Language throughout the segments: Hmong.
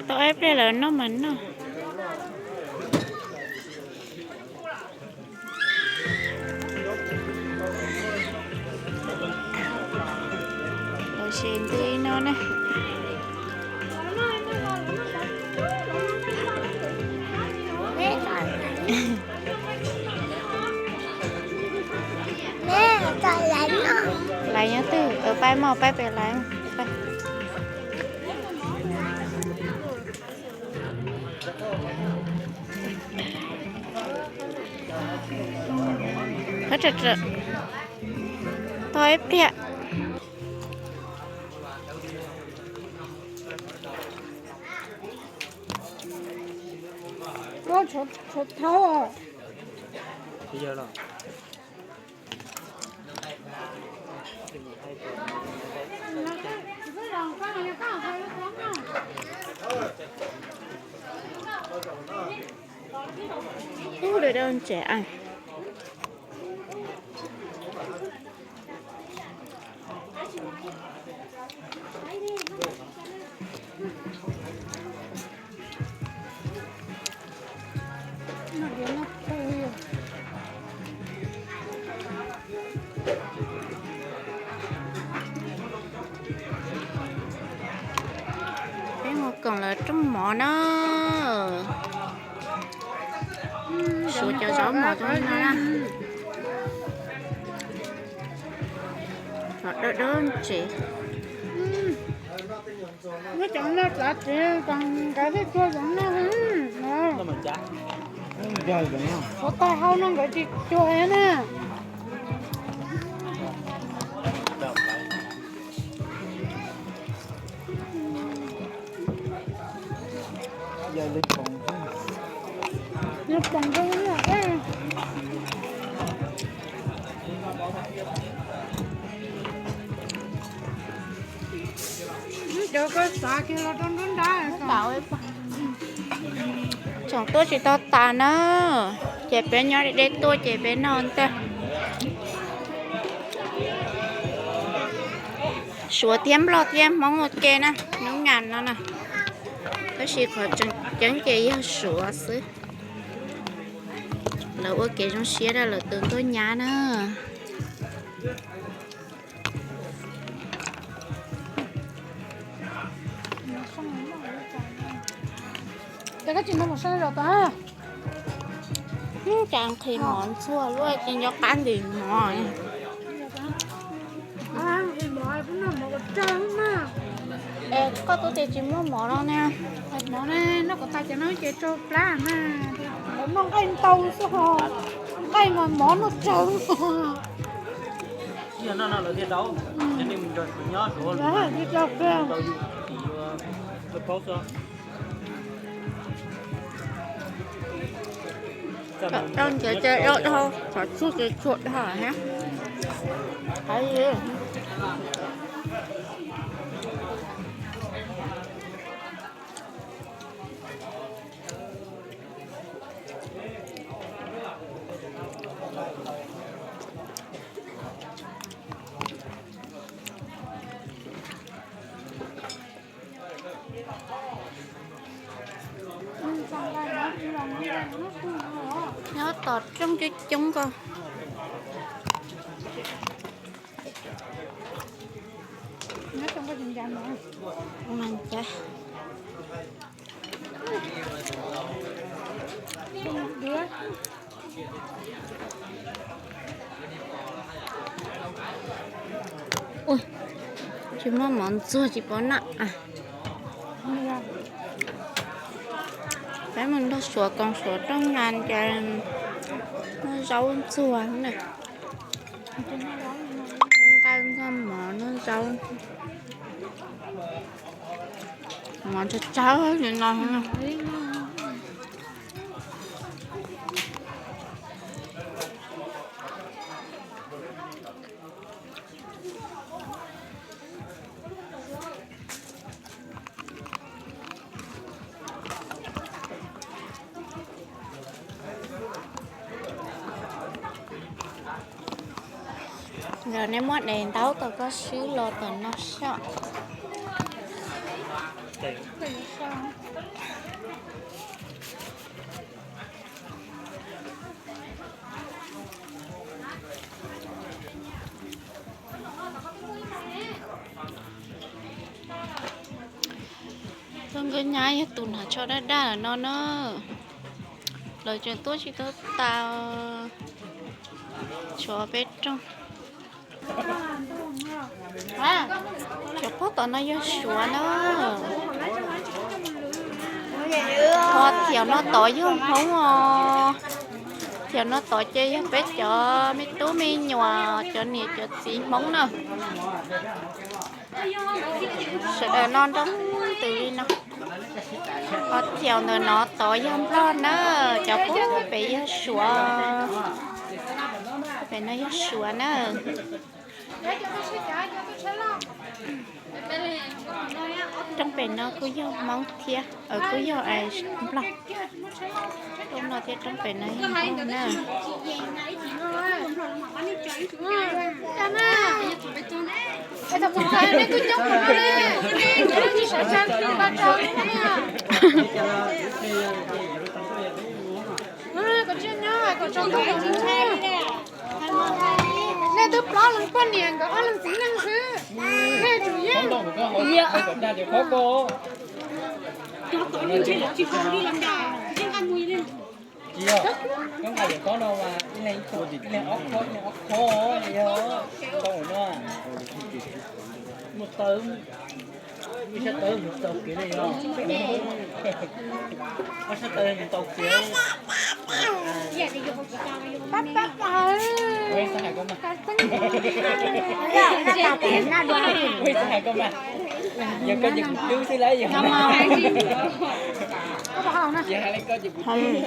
Tau ib pliag lawv noj mas noj. Los sis ntws no na. Laiv nyob twg? Pab mog, pab pem laiv. Tau ib pliag. Ub, lawv dab tsi a? Peb mus koom lawv rooj mov na. Suav cov zaub mov zoo li no na. Cov dawb dawb ntsev. Muab cov no txav tsev kom nkawd thiaj tsuag zoo noj. Ua tais hau no nkawd tsis tsuag na. Tsoom tuaj tsis tau tas na, ces peb nyob deb deb tuaj ces peb noj ntag. Suav thiab Nplog thiab Hmoob ua ke na, hnub ngas no na. Tab sis qhov tseem ceeb ces yog Suav xwb. Lawv ua kev zoo siab rau lawv tus tuaj nyab na. Cas koj tsis noj mov sab zos tas? Cas nqhis mov ntxuag luaj ces nco qab ntim mov. Es koj twb tias tsis muaj mov no ne. Mov ne, noj kom tas ces noj ces tsau plab na. Lawv noj nqaij ntau xwb ho, nqaij mas mov noj tsawg. Rau ntawd ces rau dhau, qhov tsuag ces tsuag dhau thiab. Qhov li. Nyob tom rooj coob coob ko. Mas cas Ua, tsis muaj mov ntxuag tsis paub noj. Peb mus nrog Suav koom Suav rooj nqa ces muaj zaub ntxuag na. Nqa ntxuag mov noj zaub. Mov tsawg tsawg li no. Nej muab daim ntaub kom koj swb los tom no soj. Koj nkawd nyab yog tus hnav tsho daj daj lawm no na. Lawv tseem tuaj tsis tau tas. Tshuav peb rooj. Cov pab tom no yog Suav na. Ho thiaum no tod yog Hmoob os. Thiaum no tod ces yog peb cov me tub me nyuam, cov niam cov txiv Hmoob na. Sawv daws no nroo ntws li no. Ho thiaum ntawm no tod yog Nplog na, cov pub pem yog Suav. Pem no yog Suav na. Rooj pem no kuj yog Hmoob thiab, kuj yog Nplog. Rooj no thiab rooj pem no yog Nplog na. Nej twb plaub leeg poj niam nkawd ob leeg txiv neej xwb. Nej tsum yeej. Koj nqa cov tob no mas ib leeg ib tug, ib leeg ob khob, ib leeg ob khob, yog tau no. Muaj taw, muaj sab taw mus tau kev li os. Muaj sab taw mus tau kev. Ua ib txhais koj mas, yog koj ces kuv twb xwb lauj yog. Yog hais li koj ces kuv twb.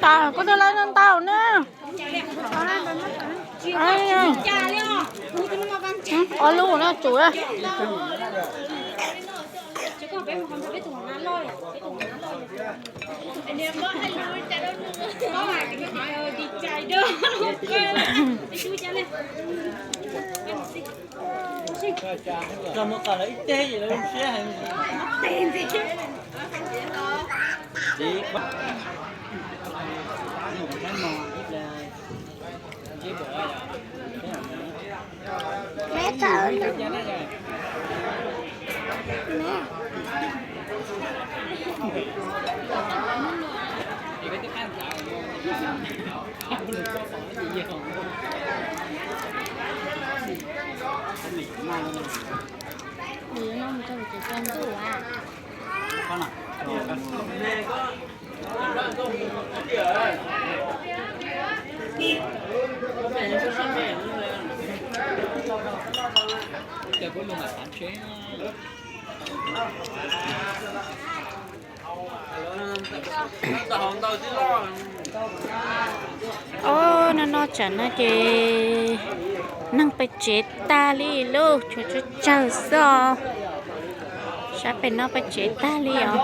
Tau, koj twb lawv ntau na. Ob lub no tsum na. Txog mus kom lawv ib teg es lawv zoo siab heev. Ob, no no tsam no ces neeg pes tsev tag li lauj, tshuav tsawg tsawg xwb os. Sab pem no pes tsev tag li os.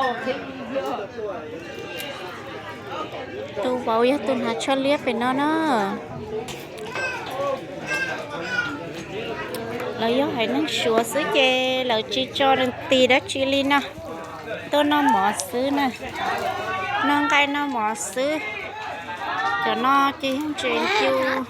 Tus vauv yog tus hnav tsho liab pem no na. Lawv yog haiv neeg Suav xwb ces lawv tsis tso ris dab tsi li no. Tuaj noj mov xwb na. Noj nqaij noj mov xwb. Cov no ces yog ntses ncu.